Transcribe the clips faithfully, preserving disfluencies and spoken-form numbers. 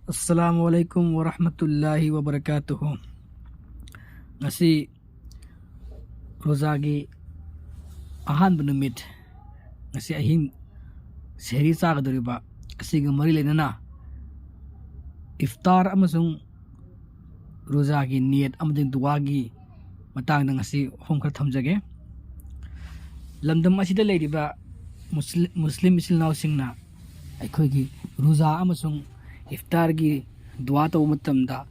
ꯑꯁꯂꯥꯃꯨ ꯑꯂꯥꯏꯀꯨꯝ ꯋꯔꯍꯃꯇꯨꯜꯂꯥꯍꯤ ꯋꯕꯔꯀꯥꯇꯨꯍꯨ꯫ ꯉꯁꯤ ꯔꯣꯖꯥꯒꯤ ꯑꯍꯥꯟꯕ ꯅꯨꯃꯤꯠ, ꯉꯁꯤ ꯑꯍꯤꯡ ꯁꯦꯍꯔꯤ ꯆꯥꯒꯗꯧꯔꯤꯕ ꯑꯁꯤꯒ ꯃꯔꯤ ꯂꯩꯅꯅ ꯏꯐꯇꯥꯔ ꯑꯃꯁꯨꯡ ꯔꯣꯖꯥꯒꯤ ꯅꯤꯌꯠ ꯑꯃꯗꯤ ꯗꯨꯋꯥꯒꯤ ꯃꯇꯥꯡꯗ ꯉꯁꯤ ꯋꯥꯐꯝ ꯈꯔ ꯊꯝꯖꯒꯦ꯫ ꯂꯝꯗꯝ ꯑꯁꯤꯗ ꯂꯩꯔꯤꯕ ꯃꯨꯁꯂꯤ-, ꯃꯨꯁꯂꯤꯝ ꯏꯆꯤꯜ ꯏꯅꯥꯎꯁꯤꯡꯅ ꯑꯩꯈꯣꯏꯒꯤ ꯔꯣꯖꯥ ꯑꯃꯁꯨꯡ ꯏꯐꯇꯥꯔꯒꯤ ꯗꯨꯋꯥ ꯇꯧꯕ ꯃꯇꯝꯗ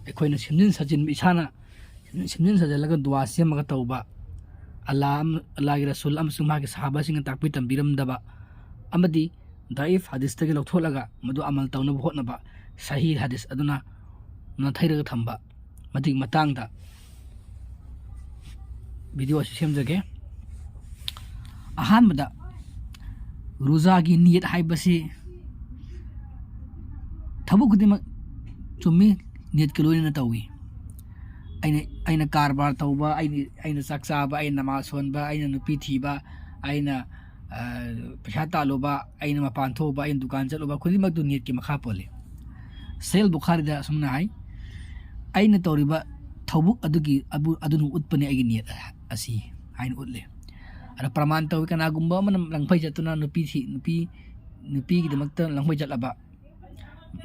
ꯑꯩꯈꯣꯏꯅ ꯁꯦꯝꯖꯤꯟ ꯁꯥꯖꯤꯟꯕ, ꯏꯁꯥꯅ ꯁꯦꯝꯖꯤꯟ ꯁꯥꯖꯤꯜꯂꯒ ꯗꯨꯋꯥ ꯁꯦꯝꯃꯒ ꯇꯧꯕ, ꯑꯜꯂꯥ ꯑꯃ-, ꯑꯜꯂꯥꯒꯤ ꯔꯁꯨꯜ ꯑꯃꯁꯨꯡ ꯃꯍꯥꯛꯀꯤ ꯁꯍꯥꯕꯥꯁꯤꯡꯅ ꯇꯥꯛꯄꯤ ꯇꯝꯕꯤꯔꯝꯗꯕ ꯑꯃꯗꯤ ꯗꯥꯏꯐ ꯍꯗꯤꯁꯇꯒꯤ ꯂꯧꯊꯣꯛꯂꯒ ꯃꯗꯨ ꯑꯃꯜ ꯇꯧꯅꯕ ꯍꯣꯠꯅꯕ, ꯁꯍꯤ ꯍꯗꯤꯁ ꯑꯗꯨꯅ ꯅꯥꯊꯩꯔꯒ ꯊꯝꯕ, ꯃꯗꯨꯒꯤ ꯃꯇꯥꯡꯗ ꯚꯤꯗꯤꯑꯣ ꯑꯁꯤ ꯁꯦꯝꯖꯒꯦ꯫ ꯑꯍꯥꯟꯕꯗ, ꯔꯣꯖꯥꯒꯤ ꯅꯤꯌꯠ ꯍꯥꯏꯕꯁꯤ ꯊꯕꯛ ꯈꯨꯗꯤꯡꯃꯛ ꯆꯨꯝꯃꯤ, ꯅꯤꯌꯠꯀ ꯂꯣꯏꯅꯅ ꯇꯧꯏ꯫ ꯑꯩꯅ, ꯑꯩꯅ ꯀꯔꯕꯥꯔ ꯇꯧꯕ, ꯑꯩꯅ, ꯑꯩꯅ ꯆꯥꯛ ꯆꯥꯕ, ꯑꯩꯅ ꯅꯃꯥꯖ ꯁꯣꯟꯕ, ꯑꯩꯅ ꯅꯨꯄꯤ ꯊꯤꯕ, ꯑꯩꯅ, ꯑ, ꯄꯩꯁꯥ ꯇꯥꯜꯂꯨꯕ, ꯑꯩꯅ ꯃꯄꯥꯟ ꯊꯣꯛꯎꯕ, ꯑꯩꯅ ꯗꯨꯀꯥꯟ ꯆꯠꯂꯨꯕ ꯈꯨꯗꯤꯡꯃꯛꯇꯨ ꯅꯤꯌꯠꯀꯤ ꯃꯈꯥ ꯄꯣꯜꯂꯤ꯫ ꯁꯍꯤꯍ ꯕꯨꯈꯥꯔꯤꯗ ꯑꯁꯨꯝꯅ ꯍꯥꯏ, "ꯑꯩꯅ ꯇꯧꯔꯤꯕ ꯊꯕꯛ ꯑꯗꯨꯒꯤ, ꯑꯕꯨ-, ꯑꯗꯨꯅ ꯎꯠꯄꯅꯤ ꯑꯩꯒꯤ ꯅꯤꯌꯠ ꯑꯁꯤ" ꯍꯥꯏꯅ ꯎꯠꯂꯤ꯫ ꯑꯗ ꯄ꯭ꯔꯃꯥꯟ ꯇꯧꯏ, ꯀꯅꯥꯒꯨꯝꯕ ꯑꯃꯅ ꯂꯪꯐꯩ ꯆꯠꯇꯨꯅ ꯅꯨꯄꯤ ꯊꯤ-, ꯅꯨꯄꯤ, ꯅꯨꯄꯤꯒꯤꯗꯃꯛꯇ ꯂꯪꯐꯩ ꯆꯠꯂꯕ,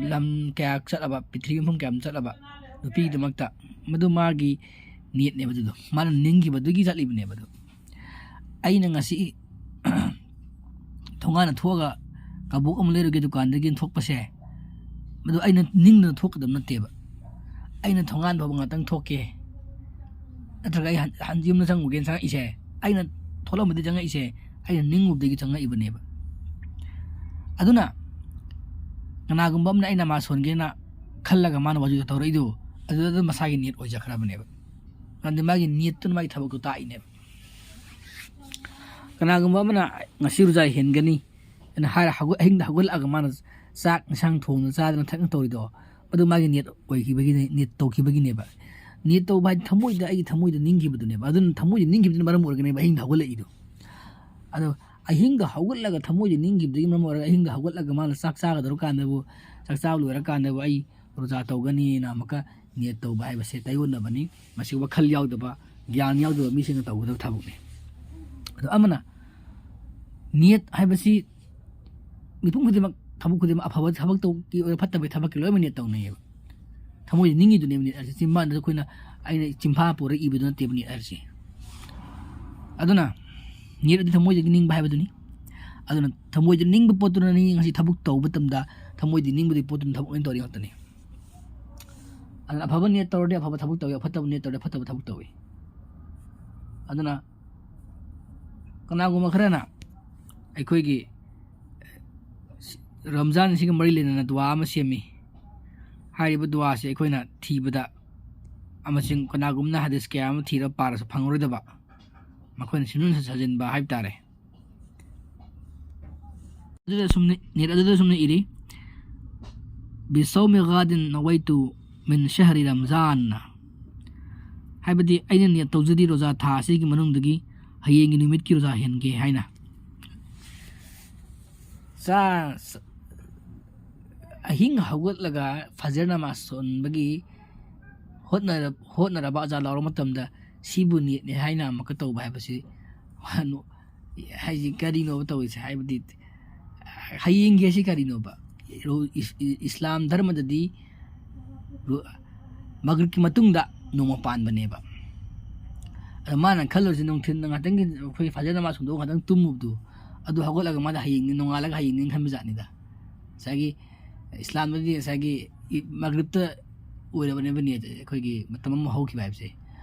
ꯂꯝ ꯀꯌꯥ ꯆꯠꯂꯕ, ꯄ꯭ꯔꯤꯊꯤꯕꯤ ꯃꯐꯝ ꯀꯌꯥ ꯑꯃ ꯆꯠꯂꯕ ꯅꯨꯄꯤꯒꯤꯗꯃꯛꯇ, ꯃꯗꯨ ꯃꯥꯒꯤ ꯅꯤꯌꯠꯅꯦꯕ ꯑꯗꯨꯗꯣ, ꯃꯥꯅ ꯅꯤꯡꯈꯤꯕꯗꯨꯒꯤ ꯆꯠꯂꯤꯕꯅꯦꯕ ꯑꯗꯨ꯫ ꯑꯩꯅ ꯉꯁꯤ ꯊꯣꯡꯒꯥꯟꯗ ꯊꯣꯛꯑꯒ ꯀꯕꯣꯛ ꯑꯃ ꯂꯩꯔꯨꯒꯦ ꯗꯨꯀꯥꯟꯗꯒꯤ ꯊꯣꯛꯄꯁꯦ, ꯃꯗꯨ ꯑꯩꯅ ꯅꯤꯡꯗꯅ ꯊꯣꯛꯀꯗꯕ ꯅꯠꯇꯦꯕ꯫ ꯑꯩꯅ ꯊꯣꯡꯒꯥꯟ ꯐꯥꯎꯕ ꯉꯥꯛꯇꯪ ꯊꯣꯛꯀꯦ, ꯅꯠꯇ꯭ꯔꯒ ꯑꯩ ꯍꯟ-, ꯍꯟ-, ꯌꯨꯝꯗ ꯆꯪꯉꯨꯒꯦꯅ ꯆꯪꯉꯛꯏꯁꯦ, ꯑꯩꯅ ꯊꯣꯛꯂꯝꯕꯗꯤ ꯆꯪꯉꯛꯏꯁꯦ, ꯑꯩꯅ ꯅꯤꯡꯉꯨꯕꯗꯒꯤ ꯆꯪꯉꯛꯏꯕꯅꯦꯕ꯫ ꯑꯗꯨꯅ ꯀꯅꯥꯒꯨꯝꯕ ꯑꯃꯅ ꯑꯩ ꯅꯃꯥꯖ ꯁꯣꯟꯒꯦꯅ ꯈꯜꯂꯒ ꯃꯥꯅ ꯋꯥꯖꯨꯗ ꯇꯧꯔꯛꯏꯗꯣ, ꯑꯗꯨꯗ ꯑꯗꯨꯝ ꯃꯁꯥꯒꯤ ꯅꯤꯌꯠ ꯑꯣꯏꯖꯈ꯭ꯔꯕꯅꯦꯕ꯫ ꯃꯔꯝꯗꯤ ꯃꯥꯒꯤ ꯅꯤꯌꯠꯇꯨꯅ ꯃꯥꯒꯤ ꯊꯕꯛꯇꯨ ꯇꯥꯛꯏꯅꯦꯕ꯫ ꯀꯅꯥꯒꯨꯝꯕ ꯑꯃꯅ ꯉꯁꯤ ꯔꯣꯖꯥ ꯍꯦꯟꯒꯅꯤ ꯍꯥꯏꯅ ꯍꯥꯏꯔ ꯍꯧꯒꯠ-, ꯑꯍꯤꯡꯗ ꯍꯧꯒꯠꯂꯛꯑꯒ ꯃꯥꯅ ꯆꯥꯛ ꯏꯟꯁꯥꯡ ꯊꯣꯡꯗꯅ ꯆꯥꯗꯅ ꯊꯛꯅ ꯇꯧꯔꯤꯗꯣ, ꯑꯗꯨ ꯃꯥꯒꯤ ꯅꯤꯌꯠ ꯑꯣꯏꯈꯤꯕꯒꯤꯅꯦ, ꯅꯤꯌꯠ ꯇꯧꯈꯤꯕꯒꯤꯅꯦꯕ꯫ ꯅꯤꯌꯠ ꯇꯧꯕ ꯍꯥꯏꯗꯤ ꯊꯃꯣꯏꯗ, ꯑꯩꯒꯤ ꯊꯃꯣꯏꯗ ꯅꯤꯡꯈꯤꯕꯗꯨꯅꯦꯕ꯫ ꯑꯗꯨꯅ ꯊꯃꯣꯏꯗ ꯅꯤꯡꯈꯤꯕꯗꯨꯅ ꯃꯔꯝ ꯑꯣꯏꯔꯒꯅꯦꯕ ꯑꯍꯤꯡꯗ ꯍꯧꯒꯠꯂꯛꯏꯗꯣ꯫ ꯑꯗꯣ ꯑꯍꯤꯡꯗ ꯍꯧꯒꯠꯂꯒ, ꯊꯃꯣꯏꯁꯦ ꯅꯤꯡꯈꯤꯕꯗꯒꯤ ꯃꯔꯝ ꯑꯣꯏꯔꯒ ꯑꯍꯤꯡꯗ ꯍꯧꯒꯠꯂꯒ ꯃꯥꯅ ꯆꯥꯛ ꯆꯥꯒꯗꯧꯔ ꯀꯥꯟꯗꯕꯨ, ꯆꯥꯛ ꯆꯥꯕ ꯂꯣꯏꯔꯀꯥꯟꯗꯕꯨ ꯑꯩ ꯔꯣꯖꯥ ꯇꯧꯒꯅꯤꯅ ꯑꯃꯨꯛꯀ ꯅꯤꯌꯠ ꯇꯧꯕ ꯍꯥꯏꯕꯁꯦ ꯇꯥꯏꯑꯣꯟꯅꯕꯅꯤ꯫ ꯃꯁꯤ ꯋꯥꯈꯜ ꯌꯥꯎꯗꯕ, ꯒ꯭ꯌꯥꯟ ꯌꯥꯎꯗꯕ ꯃꯤꯁꯤꯡꯅ ꯇꯧꯒꯗꯕ ꯊꯕꯛꯅꯤ꯫ ꯑꯗꯣ ꯑꯃꯅ, ꯅꯤꯌꯠ ꯍꯥꯏꯕꯁꯤ ꯃꯤꯄꯨꯝ ꯈꯨꯗꯤꯡꯃꯛ, ꯊꯕꯛ ꯈꯨꯗꯤꯡꯃꯛ, ꯑꯐꯕ ꯊꯕꯛꯀꯤ ꯑꯣꯏꯔꯣ ꯐꯠꯇꯕ ꯊꯕꯛꯀꯤ ꯂꯣꯏꯅꯃꯛ ꯅꯤꯌꯠ ꯇꯧꯅꯩꯌꯦꯕ꯫ ꯊꯃꯣꯏꯗ ꯅꯤꯡꯉꯤꯗꯨꯅꯦꯕ ꯅꯤꯌꯠ ꯍꯥꯏꯁꯦ꯫ ꯆꯤꯟꯕꯥꯟꯗ ꯑꯩꯈꯣꯏꯅ, ꯑꯩꯅ ꯆꯤꯟꯐꯥ ꯄꯨꯔꯒ ꯏꯕꯗꯨ ꯅꯠꯇꯦꯕ ꯅꯤꯌꯠ ꯍꯥꯏꯁꯦ꯫ ꯑꯗꯨꯅ ꯅꯤꯌꯠ ꯑꯗꯨ ꯊꯃꯣꯏꯗꯒꯤ ꯅꯤꯡꯕ ꯍꯥꯏꯕꯗꯨꯅꯤ꯫ ꯑꯗꯨꯅ ꯊꯃꯣꯏꯗ ꯅꯤꯡꯕ ꯄꯣꯠꯇꯨꯅꯅꯤ ꯉꯁꯤ ꯊꯕꯛ ꯇꯧꯕ ꯃꯇꯝꯗ ꯊꯃꯣꯏꯗꯤ ꯅꯤꯡꯕꯗꯤ ꯄꯣꯠꯇꯨꯅ ꯊꯕꯛ ꯂꯣꯏꯅ ꯇꯧꯔꯤ ꯉꯥꯛꯇꯅꯤ꯫ ꯑꯗꯨꯅ ꯑꯐꯕ ꯅꯤꯌꯠ ꯇꯧꯔꯗꯤ ꯑꯐꯕ ꯊꯕꯛ ꯇꯧꯏ, ꯑꯐꯠꯇꯕ ꯅꯤꯌꯠ ꯇꯧꯔꯗꯤ ꯑꯐꯠꯇꯕ ꯊꯕꯛ ꯇꯧꯏ꯫ ꯑꯗꯨꯅ ꯀꯅꯥꯒꯨꯝꯕ ꯈꯔꯅ ꯑꯩꯈꯣꯏꯒꯤ ꯔꯝꯖꯥꯟ ꯑꯁꯤꯒ ꯃꯔꯤ ꯂꯩꯅꯅ ꯗꯨꯋꯥ ꯑꯃ ꯁꯦꯝꯃꯤ꯫ ꯍꯥꯏꯔꯤꯕ ꯗꯨꯋꯥꯁꯦ ꯑꯩꯈꯣꯏꯅ ꯊꯤꯕꯗ ꯑꯃꯁꯨꯡ ꯀꯅꯥꯒꯨꯝꯕꯅ ꯍꯗꯤꯁ ꯀꯌꯥ ꯑꯃ ꯊꯤꯔ ꯄꯥꯔꯁꯨ ꯐꯪꯉꯔꯣꯏꯗꯕ, ꯃꯈꯣꯏꯅ ꯁꯤꯟꯗꯨꯅ ꯁꯥꯖꯤꯟꯕ ꯍꯥꯏꯕ ꯇꯥꯔꯦ꯫ ꯑꯗꯨꯗ ꯁꯨꯝꯅ, ꯅꯤꯌꯠ ꯑꯗꯨꯗ ꯁꯨꯝꯅ ꯏꯔꯤ, "ꯕꯤꯁꯧꯃꯤ ꯒꯥꯗꯤꯟ ꯅꯋꯥꯏꯇꯨ ꯃꯤꯟ ꯁꯍꯔꯤ ꯔꯝꯖꯥꯟ"꯫ ꯍꯥꯏꯕꯗꯤ ꯑꯩꯅ ꯅꯤꯌꯠ ꯇꯧꯖꯔꯤ ꯔꯣꯖꯥ ꯊꯥ ꯑꯁꯤꯒꯤ ꯃꯅꯨꯡꯗꯒꯤ ꯍꯌꯦꯡꯒꯤ ꯅꯨꯃꯤꯠꯀꯤ ꯔꯣꯖꯥ ꯍꯦꯟꯒꯦ ꯍꯥꯏꯅ꯫ ꯆꯥ-, ꯑꯍꯤꯡ ꯍꯧꯒꯠꯂꯒ ꯐꯖꯔ ꯅꯃꯥꯖ ꯁꯣꯟꯕꯒꯤ ꯍꯣꯠꯅꯔ-, ꯍꯣꯠꯅꯔꯕ ꯑꯖꯥ ꯂꯥꯎꯔꯕ ꯃꯇꯝꯗ ꯁꯤꯕꯨ ꯅꯤꯌꯠꯅꯤ ꯍꯥꯏꯅ ꯑꯃꯨꯛꯀ ꯇꯧꯕ ꯍꯥꯏꯕꯁꯤ, ꯍꯥꯏꯁꯤ ꯀꯔꯤꯅꯣꯕ ꯇꯧꯔꯤꯁꯦ? ꯍꯥꯏꯕꯗꯤ ꯍꯌꯦꯡꯒꯤ ꯑꯁꯤ ꯀꯔꯤꯅꯣꯕ? ꯔꯣ-, ꯏꯁ-, ꯏ-, ꯏꯁꯂꯥꯝ ꯙꯔꯃꯗꯗꯤ ꯔꯣ-, ꯃꯒ꯭ꯔꯤꯕꯀꯤ ꯃꯇꯨꯡꯗ ꯅꯣꯡꯃ ꯄꯥꯟꯕꯅꯦꯕ꯫ ꯑꯗ ꯃꯥꯅ ꯈꯜꯂꯨꯔꯤꯁꯤ ꯅꯨꯡꯊꯤꯜ ꯉꯥꯛꯇꯪꯒꯤ ꯑꯩꯈꯣꯏ ꯐꯖꯔ ꯅꯃꯥꯖ ꯁꯣꯟꯗꯣꯛꯑꯒ ꯉꯥꯛꯇꯪ ꯇꯨꯝꯃꯨꯕꯗꯨ, ꯑꯗꯨ ꯍꯧꯒꯠꯂꯒ ꯃꯥꯅ ꯍꯌꯦꯡꯅꯤ, ꯅꯣꯡꯉꯥꯜꯂꯒ ꯍꯌꯦꯡꯅꯤ ꯈꯟꯕ ꯖꯥꯠꯅꯤꯗ꯫ ꯉꯁꯥꯏꯒꯤ ꯏꯁꯂꯥꯝꯗꯗꯤ ꯉꯁꯥꯏꯒꯤ ꯏ-, ꯃꯒ꯭ꯔꯤꯕꯇ ꯑꯣꯏꯔꯕꯅꯦꯕ ꯅꯤꯌꯠ, ꯑꯩꯈꯣꯏꯒꯤ ꯃꯇꯝ ꯑꯃ ꯍꯧꯈꯤꯕ ꯍꯥꯏꯕꯁꯦ꯫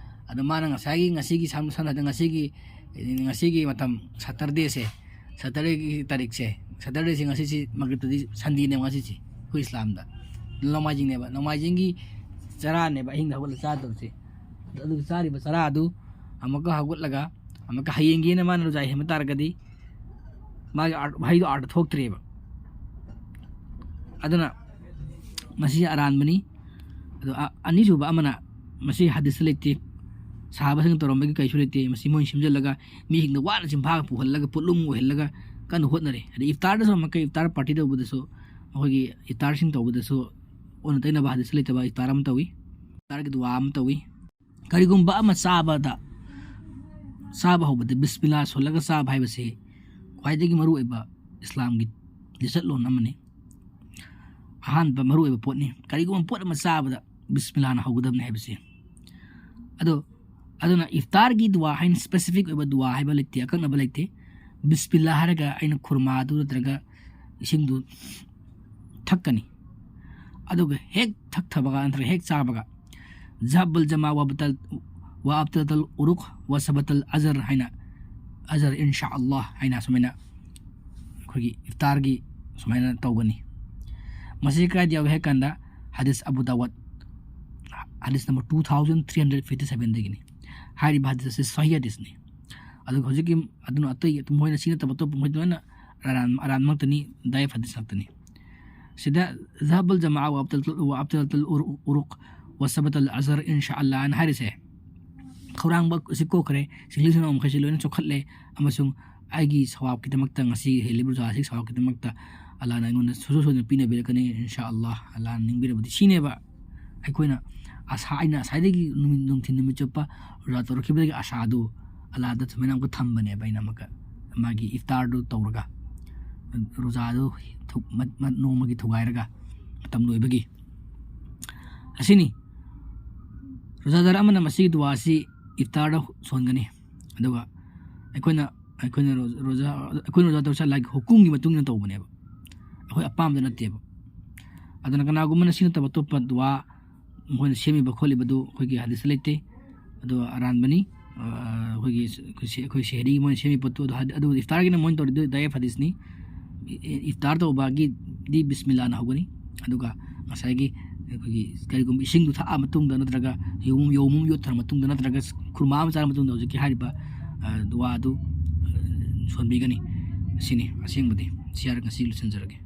ꯑꯗꯣ ꯃꯥꯅ ꯉꯁꯥꯏꯒꯤ, ꯉꯁꯤꯒꯤ ꯁꯝ-, ꯁꯝꯅ ꯍꯥꯏꯔꯕꯗ ꯉꯁꯤꯒꯤ, ꯉꯁꯤꯒꯤ ꯃꯇꯝ ꯁꯇꯔꯗꯦꯁꯦ, ꯁꯇꯔꯗꯦꯒꯤ ꯇꯥꯔꯤꯛꯁꯦ, ꯁꯇꯔꯗꯦꯁꯦ ꯉꯁꯤꯁꯤ ꯃꯒ꯭ꯔꯤꯕꯇꯗꯤ ꯁꯟꯗꯦꯅꯦꯕ ꯉꯁꯤꯁꯦ ꯑꯩꯈꯣꯏ ꯏꯁꯂꯥꯝꯗ꯫ ꯅꯣꯡꯃꯥꯏꯖꯤꯡꯅꯦꯕ, ꯅꯣꯡꯃꯥꯏꯖꯤꯡꯒꯤ ꯆꯔꯥꯅꯦꯕ ꯑꯍꯤꯡꯗ ꯍꯧꯒꯠꯂ ꯆꯥꯗꯧꯁꯦ꯫ ꯑꯗꯨꯒ ꯆꯥꯔꯤꯕ ꯆꯔꯥ ꯑꯗꯨ ꯑꯃꯨꯛꯀ ꯍꯧꯒꯠꯂꯒ ꯑꯃꯨꯛꯀ ꯍꯌꯦꯡꯒꯤꯅ ꯃꯥꯅ ꯔꯣꯖꯥ ꯍꯦꯟꯕ ꯇꯥꯔꯒꯗꯤ ꯃꯥꯒꯤ ꯑꯥꯔ-, ꯋꯥꯍꯩꯗꯣ ꯑꯥꯔꯊ ꯊꯣꯛꯇ꯭ꯔꯦꯕ꯫ ꯑꯗꯨꯅ ꯃꯁꯤ ꯑꯔꯥꯟꯕꯅꯤ꯫ ꯑꯗꯣ ꯑ-, ꯑꯅꯤꯁꯨꯕ ꯑꯃꯅ, ꯃꯁꯤ ꯍꯗꯤꯁꯇ ꯂꯩꯇꯦ, ꯁꯍꯥꯕꯥꯁꯤꯡꯅ ꯇꯧꯔꯝꯕꯒꯤ ꯀꯩꯁꯨ ꯂꯩꯇꯦ꯫ ꯃꯁꯤ ꯃꯣꯏꯅ ꯁꯦꯝꯖꯤꯜꯂꯒ ꯃꯤꯁꯤꯡꯗ ꯋꯥꯅ ꯆꯤꯟꯐꯥꯒ ꯄꯨꯍꯜꯂꯒ ꯄꯣꯠꯂꯨꯝ ꯑꯣꯏꯍꯜꯂꯒ ꯀꯟꯅ ꯍꯣꯠꯅꯔꯤ꯫ ꯑꯗꯩ ꯏꯐꯇꯥꯔꯗꯁꯨ ꯑꯃꯨꯛꯀ ꯏꯐꯇꯥꯔ ꯄꯥꯔꯇꯤ ꯇꯧꯕꯗꯁꯨ, ꯃꯈꯣꯏꯒꯤ ꯏꯐꯇꯥꯔꯁꯤꯡ ꯇꯧꯕꯗꯁꯨ ꯑꯣꯟꯅ ꯇꯩꯅꯕ ꯍꯗꯤꯁ ꯂꯩꯇꯕ ꯏꯐꯇꯥꯔ ꯑꯃ ꯇꯧꯏ, ꯏꯐꯇꯥꯔꯒꯤ ꯗꯨꯋꯥ ꯑꯃ ꯇꯧꯏ꯫ ꯀꯔꯤꯒꯨꯝꯕ ꯑꯃ ꯆꯥꯕꯗ, ꯆꯥꯕ ꯍꯧꯕꯗ ꯕꯤꯁꯃꯤꯜꯂꯥ ꯁꯣꯜꯂꯒ ꯆꯥꯕ ꯍꯥꯏꯕꯁꯤ ꯈ꯭ꯋꯥꯏꯗꯒꯤ ꯃꯔꯨꯑꯣꯏꯕ ꯏꯁꯂꯥꯝꯒꯤ ꯂꯤꯆꯠꯂꯣꯟ ꯑꯃꯅꯤ꯫ ꯑꯍꯥꯟꯕ ꯃꯔꯨꯑꯣꯏꯕ ꯄꯣꯠꯅꯤ꯫ ꯀꯔꯤꯒꯨꯝꯕ ꯄꯣꯠ ꯑꯃ ꯆꯥꯕꯗ ꯕꯤꯁꯃꯤꯜꯂꯥꯅ ꯍꯧꯒꯗꯕꯅꯤ ꯍꯥꯏꯕꯁꯤ꯫ ꯑꯗꯣ, ꯑꯗꯨꯅ ꯏꯐꯇꯥꯔꯒꯤ ꯗꯨꯋꯥ ꯍꯥꯏꯅ ꯁ꯭ꯄꯦꯁꯤꯐꯤꯛ ꯑꯣꯏꯕ ꯗꯨꯋꯥ ꯍꯥꯏꯕ ꯂꯩꯇꯦ, ꯑꯀꯛꯅꯕ ꯂꯩꯇꯦ꯫ ꯕꯤꯁꯃꯤꯜꯂꯥ ꯍꯥꯏꯔꯒ ꯑꯩꯅ ꯈꯨꯔꯃꯥꯗꯨ ꯅꯠꯇ꯭ꯔꯒ ꯏꯁꯤꯡꯗꯨ ꯊꯛꯀꯅꯤ꯫ ꯑꯗꯨꯒ ꯍꯦꯛ ꯊꯛꯊꯕꯒ ꯅꯠꯇ꯭ꯔꯒ ꯍꯦꯛ ꯆꯥꯕꯒ ꯖꯍꯕꯜ ꯖꯃꯥ ꯋꯥꯕꯇꯜ, ꯋꯥ ꯑꯕꯇꯜ ꯎꯔꯨꯛ ꯋꯥ ꯁꯕꯇꯜ ꯑꯖꯔ ꯍꯥꯏꯅ, ꯑꯖꯔ ꯏꯟꯁꯥ ꯑꯜꯂꯥꯍ ꯍꯥꯏꯅ ꯁꯨꯃꯥꯏꯅ ꯑꯩꯈꯣꯏꯒꯤ ꯏꯐꯇꯥꯔꯒꯤ ꯁꯨꯃꯥꯏꯅ ꯇꯧꯒꯅꯤ꯫ ꯃꯁꯤ ꯀꯗꯥꯏꯗ ꯌꯥꯎꯏ ꯍꯥꯏ ꯀꯥꯟꯗ ꯍꯗꯤꯁ ꯑꯕꯨ ꯗꯥꯋꯠ, ꯍꯗꯤꯁ number two thousand three hundred fifty sevenꯗꯒꯤꯅꯤ꯫ ꯍꯥꯏꯔꯤꯕ ꯍꯗꯤꯁ ꯑꯁꯤ ꯁꯍꯤ ꯍꯗꯤꯁꯅꯤ꯫ ꯑꯗꯨꯒ ꯍꯧꯖꯤꯛꯀꯤ ꯑꯗꯨꯅ ꯑꯇꯩ ꯃꯣꯏꯅ ꯁꯤ ꯅꯠꯇꯕ ꯑꯇꯣꯞꯄ ꯃꯈꯩ ꯂꯣꯏꯅ ꯑꯔꯥꯟ-, ꯑꯔꯥꯟꯕ ꯉꯥꯛꯇꯅꯤ, ꯗꯥꯏꯐ ꯍꯗꯤꯁ ꯉꯥꯛꯇꯅꯤ꯫ ꯁꯤꯗ ꯖꯍꯕꯜ ꯖꯃꯥ ꯋꯥ ꯑꯕꯇꯜ, ꯋꯥ ꯑꯕꯇꯜ ꯎꯔ-, ꯎꯔꯨꯛ ꯋꯥ ꯁꯕꯇꯜ ꯑꯖꯔ ꯏꯟꯁꯥ ꯑꯜꯂꯥꯍꯅ ꯍꯥꯏꯔꯤꯁꯦ, ꯈꯧꯔꯥꯡꯕ ꯑꯁꯤ ꯀꯣꯛꯈ꯭ꯔꯦ, ꯁꯤꯡꯂꯤ ꯁꯤꯡꯅꯥꯎ ꯃꯈꯩꯁꯤ ꯂꯣꯏꯅ ꯆꯣꯛꯈꯠꯂꯦ, ꯑꯃꯁꯨꯡ ꯑꯩꯒꯤ ꯁꯋꯥꯕꯀꯤꯗꯃꯛꯇ, ꯉꯁꯤ ꯍꯦꯜꯂꯤꯕ ꯔꯣꯖꯥ ꯑꯁꯤꯒꯤ ꯁꯋꯥꯕꯀꯤꯗꯃꯛꯇ ꯑꯜꯂꯥꯍꯅ ꯑꯩꯉꯣꯟꯗ ꯁꯣꯏꯁꯣꯏ ꯁꯣꯏꯗꯅ ꯄꯤꯅꯕꯤꯔꯛꯀꯅꯤ, ꯏꯟꯁꯥ ꯑꯜꯂꯥꯍ, ꯑꯜꯂꯥꯍꯅ ꯅꯤꯡꯕꯤꯔꯕꯗꯤ꯫ ꯁꯤꯅꯦꯕ ꯑꯩꯈꯣꯏꯅ ꯑꯁꯥ-, ꯑꯩꯅ ꯉꯁꯥꯏꯗꯒꯤ ꯅꯨꯃꯤꯠ, ꯅꯨꯡꯊꯤꯜ ꯅꯨꯃꯤꯠ ꯆꯨꯞꯄ ꯔꯣꯖꯥ ꯇꯧꯔꯛꯈꯤꯕꯗꯒꯤ ꯑꯁꯥꯗꯨ ꯑꯜꯂꯥꯍꯗ ꯁꯨꯃꯥꯏꯅ ꯑꯃꯨꯛꯀ ꯊꯝꯕꯅꯦꯕ꯫ ꯑꯩꯅ ꯑꯃꯨꯛꯀ ꯃꯥꯒꯤ ꯏꯐꯇꯥꯔꯗꯨ ꯇꯧꯔꯒ, ꯔꯣꯖꯥꯗꯨ ꯊꯨ-, ꯃꯠ-, ꯃꯠ-, ꯅꯣꯡꯃꯒꯤ ꯊꯨꯒꯥꯏꯔꯒ, ꯃꯇꯝ ꯂꯣꯏꯕꯒꯤ꯫ ꯑꯁꯤꯅꯤ, ꯔꯣꯖꯥꯗꯥꯔ ꯑꯃꯅ ꯃꯁꯤꯒꯤ ꯗꯨꯋꯥ ꯑꯁꯤ ꯏꯐꯇꯥꯔꯗ ꯁꯣꯟꯒꯅꯤ꯫ ꯑꯗꯨꯒ ꯑꯩꯈꯣꯏꯅ, ꯑꯩꯈꯣꯏꯅ ꯔꯣ-, ꯔꯣꯖꯥ, ꯑꯩꯈꯣꯏꯅ ꯔꯣꯖꯥ ꯇꯧꯔꯤꯁꯦ ꯑꯜꯂꯥꯍꯒꯤ ꯍꯨꯀꯨꯝꯒꯤ ꯃꯇꯨꯡ ꯏꯟꯅ ꯇꯧꯕꯅꯦꯕ, ꯑꯩꯈꯣꯏ ꯑꯄꯥꯝꯕꯗ ꯅꯠꯇꯦꯕ꯫ ꯑꯗꯨꯅ ꯀꯅꯥꯒꯨꯝꯕꯅ ꯁꯤ ꯅꯠꯇꯕ ꯑꯇꯣꯞꯄ ꯗꯨꯋꯥ ꯃꯈꯣꯏꯅ ꯁꯦꯝꯃꯤꯕ ꯈꯣꯠꯂꯤꯕꯗꯨ ꯑꯩꯈꯣꯏꯒꯤ ꯍꯗꯤꯁꯇ ꯂꯩꯇꯦ꯫ ꯑꯗꯨ ꯑꯔꯥꯟꯕꯅꯤ꯫ ꯑ, ꯑꯩꯈꯣꯏꯒꯤ ꯁ-, ꯑꯩꯈꯣꯏ ꯁꯦ-, ꯑꯩꯈꯣꯏ ꯁꯦꯍꯔꯤ ꯃꯣꯏꯅ ꯁꯦꯝꯃꯤ ꯄꯣꯠꯇꯨ ꯑꯗꯨ ꯍꯗ-, ꯑꯗꯨ ꯏꯐꯇꯥꯔꯒꯤꯅ ꯃꯣꯏꯅ ꯇꯧꯔꯤꯗꯨ ꯗꯥꯏꯐ ꯍꯗꯤꯁꯅꯤ꯫ ꯏ-, ꯏ-, ꯏꯐꯇꯥꯔ ꯇꯧꯕꯒꯤꯗꯤ ꯕꯤꯁꯃꯤꯜꯂꯥꯅ ꯍꯧꯒꯅꯤ꯫ ꯑꯗꯨꯒ ꯉꯁꯥꯏꯒꯤ ꯑꯩꯈꯣꯏꯒꯤ ꯀꯔꯤꯒꯨꯝꯕ ꯏꯁꯤꯡꯗꯨ ꯊꯛꯑ ꯃꯇꯨꯡꯗ ꯅꯠꯇ꯭ꯔꯒ ꯌꯦꯔꯨꯝ, ꯌꯦꯔꯨꯝ ꯑꯃ ꯌꯣꯠꯊꯔ ꯃꯇꯨꯡꯗ ꯅꯠꯇ꯭ꯔꯒ ꯈꯨꯔꯃꯥ ꯑꯃ ꯆꯥꯔ ꯃꯇꯨꯡꯗ ꯍꯧꯖꯤꯛꯀꯤ ꯍꯥꯏꯔꯤꯕ, ꯑ, ꯗꯨꯋꯥꯗꯨ, ꯑ, ꯁꯣꯟꯕꯤꯒꯅꯤ꯫ ꯑꯁꯤꯅꯤ ꯑꯁꯦꯡꯕꯗꯤ꯫ ꯁꯤ ꯍꯥꯏꯔꯒ ꯉꯁꯤ ꯂꯣꯏꯁꯤꯟꯖꯔꯒꯦ꯫